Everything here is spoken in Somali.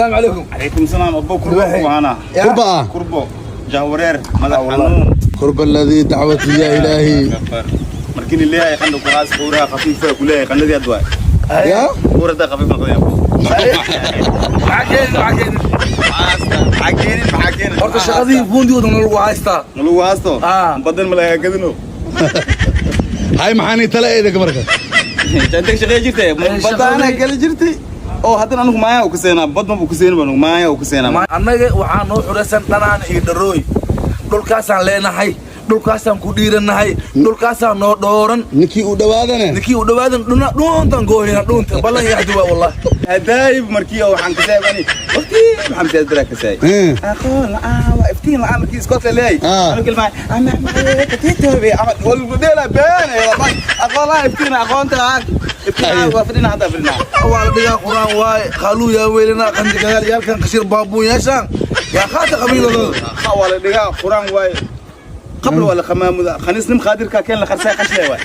Asalaamu calaykum. Calaykum salaam, abbo, kurbo ku hana. Kurba ah. Kurbo, jahwareer, madax xanuun. Kurba aladii dacwati yaa ilaahi. Markii leeyahay qandho ku haas, quuraha khafiifa ku leeyahay, qandhadii ad waay. Ya. Quurada khafiif noqday. Maxaa keenin? Maxaa keenin? Maxaa keenin? Maxaa keenin? Horta shaqadii fuundigooda lagu haystaa. Ma lagu haasto? Ah. Badan ma laga gadino. Hay, maxaan tala eedaga marka? Inta shaqey jirtay badana gali jirtay oo haddana anugu maaya u kaseenaa, bad ma u kaseen ba, anugu maaya u kaseenaa. Annaga waxaa noo xuraysan dhanaan iyo dharooy. Dhulkaasaan leenahay, dhulkaasaan ku dhiiranahay, dhulkaasaan noo dhooran. Ninkii uu dhawaadane? Ninkii u dhawaadan dhuna dhuuntan goohina, dhuunta ballan yaxdi waa wallahi. Hadaayib markii oo waxaan kasay bani waqti Maxamed Saad Baraak kasay. Aqoon la'aan waa iftiin la'aan markii iskoolka leeyahay. Anu kelmaa ama katitobe ama wal dheela been ee wallahi aqoon la'aan iftiin, aqoonta la'aan iftiin waa fadhina, hadda fadhina. Waa la dhigaa quraan waaye, khaaluu yaa weylina qandi gadaal yaalkan qashir baabuun yeeshaan yaa qaata qabiiladooda. Waa la dhigaa quraan waaye, qabl waa la qamaamuda khaniis nim qaadirka keen la qarsay qashle waay.